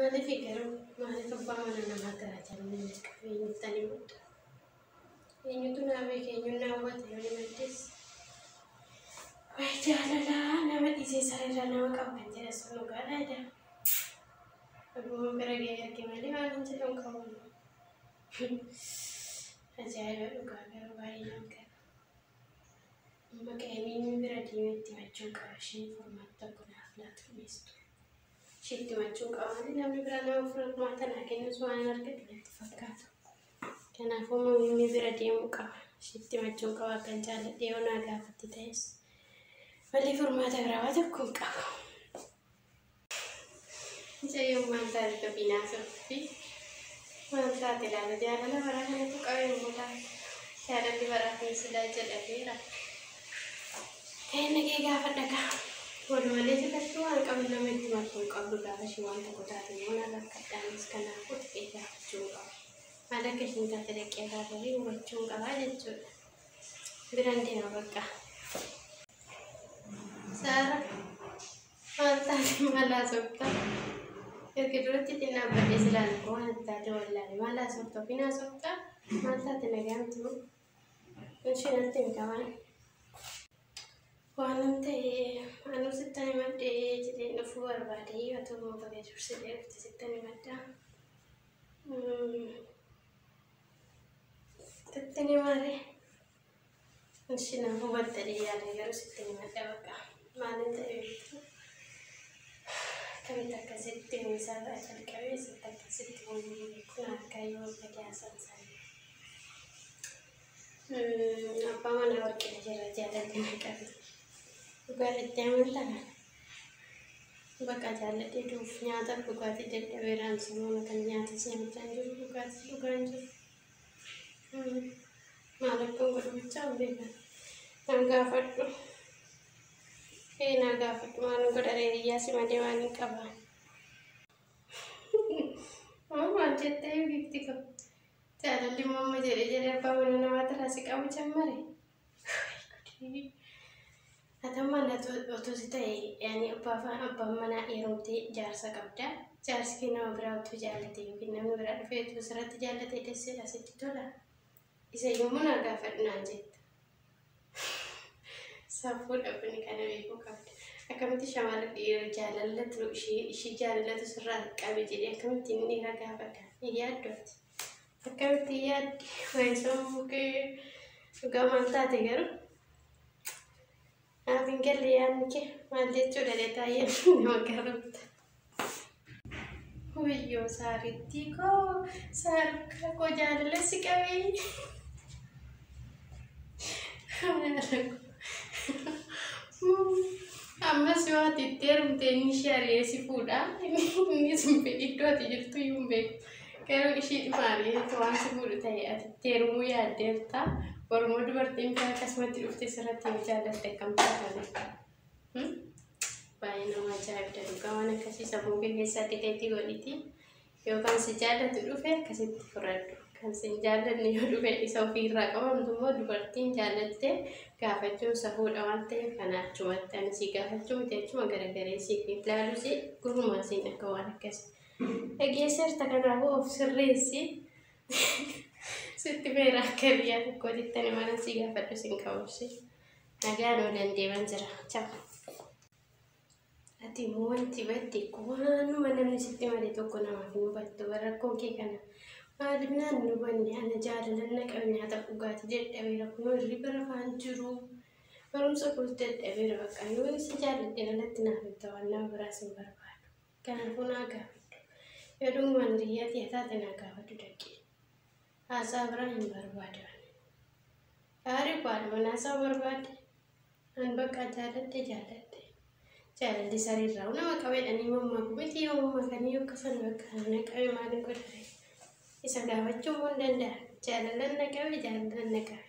Maaliif garuu maaliif abbaa mana namaa garaa jaalalli na qabe eenyutti ani madda? Eenyutu naa beeka eenyuun naa hubata yoo ni maddes? Wayi jaalalaa nama dhiisee sareerraa nama qaba kan jedhan sun dhugaadha jedha. Dhuguma bira ga'ee arge malee waan hin jedhu hin qabu. Ajaa'iba dhugaa garuu baay'ee nama gara. Amma qe'ee bira deemee itti himachuu qaba. Isheen furmaata tokko naaf laatu dhiistu. Isheetti himachuu qaba malee namni biraa nama furmaata naa kennus waan hin argatu natti fakkaatu. Kanaafuu mimmi bira deemuu qaba. Isheetti himachuu qaba akkan jaalladhe yoo naa gaafatti ta'es. Malee furmaata biraa waa tokko hin qabu. Mucayyoon maal taate dubbii naasofti? Maal taate laata? Jaalala baraa kanatu qabee immoo laata? Jaalalli baraa kun silaa jedhameera. Ta'e nagee gaafadha kaa. Walumalee jalatti waan qabu nama itti martuu hin qabdu gaafa ishee waan tokko taate immoo na rakkadhaanis kanaafuu xiqqee gaafachuu hin qabu. Maal akka isheen taate dhaqee irraa barii hubachuu hin qabaa jechuudha. Biraan deema bakka. Saara maal taate maal haasofta? Erga duratti ittiin dhaabbadhee si ilaalu koo waan ati taate wallaale maal haasofta ofiin haasofta? Maal taate nagaa miti moo? Ishee natti himi waan. Waanan ta'e anuu sittan himadhe jedheen dhufuu barbaade yoo ta'u immoo baga dursitee dhufte sittan himadha. Sittan himaare. Ishii na hubatta yaada garuu sittan himadha bakka. Maalin ta'e beektu? Akkamitti akkasitti isaarraa jalqabee sitti akkasitti uumamee beeku akka yoo badii haasaan isaanii. Abbaa manaa warqina jirra jaalalli na qabe. Dhugaa itti amantaa kana. Bakka jaalladhee duuf nyaataaf dhugaatii dadhabeeraan samoona kan nyaata nyaachaa hin jiru dhugaatii dhugaa hin jiru. Maal akkan godhu bichaa hin beekan. Naan gaafadhu. Ee naa gaafadhu maal godha hiriyaa si malee waan hin qabaan. Maal jettee bifti koo? Jaalalli immoo amma jedhee jedhee abbaa mana namaa irraa si qabu jammare. Atamma otoo si ta'e yaani abbaan manaa heerumtee jaarsa qabda. Jaarsi kee nama biraa utuu jaallate yookiin namni biraa dhufee utuu sirratti jaallate desseedha sitti tola. Isa yommuu naa gaafadhu naan jetta. Safuudha kuni kana beekuu qabda. Akkamitti shamarra dhiira jaalalatu ishii jaalalatu sirraa qabe jedhee akkamitti inni dhiira gaafata? Hin yaaddu ati. Akkamitti yaaddi? Wayi sammuu kee dhugaa maal taate garuu? Naaf hin galle yaadni kee maal jechuudha taayee nama garamta. Wayyoo saarittii koo saarukkaa koo jaalala si qabee. Ammas yoo ati itti heerumte inni ishee ari'ee si fuudha. Inni sun iddoo ati jirtu iyyuu hin beeku. Garuu ishii dhuma ari'eetu waan si fuudhu ta'e ati itti heerumuu yaaddeerta. Oromoo dubartiin biraa akkasumatti dhufte sirratti yoo jaallatte akkam taata? Baay'ee nama ajaa'ibda dhugaa waan akkasii sammuu kee keessatti teetti godhiti. Yookaan si jaallatu dhufe akkasitti fudhadhu. Kan si hin jaallanne yoo dhufe isa ofiirraa qabamtu immoo dubartiin jaallatte gaafachuun safuudha waan ta'eef kana achumatti ani si gaafachuu miti achuma garagaree siif ilaalu si gurumaa siin akka waan akkasii. Dhageesseerta kanaafuu of sirreessi. Sitti beera akka biyya tokkootitti ani mana si gaafadhu sin qabuusi. Nagaan oolan deeman jira. Ciao. Ati immoo wanti badde waanuma namni sitti male tokko namaaf hin hubattu rakkoon kee kana. Maaliif naan hin hubanne ana jaalalan na qabe nyaata dhugaatii dadhabeera kunoo hirriba rafaan jiru. Barumsa koos dadhabeera bakka yoo si jaalladhe alatti naaf hin ta'u nama biraas hin barbaadu. Kanaafuu naa gaafadhu. Yoo dhugumaan hiriyyaa tiyya taate naa gaafadhu dhaqee. Haasaa biraa hin barbaadu ani. Gaarii baadhu mana haasaa barbaadde. An bakka jaalladhe jaalladhe. Jaalalli sariirraa nama qabeedhanii mammaaku miti yoo mammaakanii akkasuma bakka na qabe maaliin godhare. Isa gaafachuu immoo hin danda'a. Jaalalan na qabe jaalalan na qabe.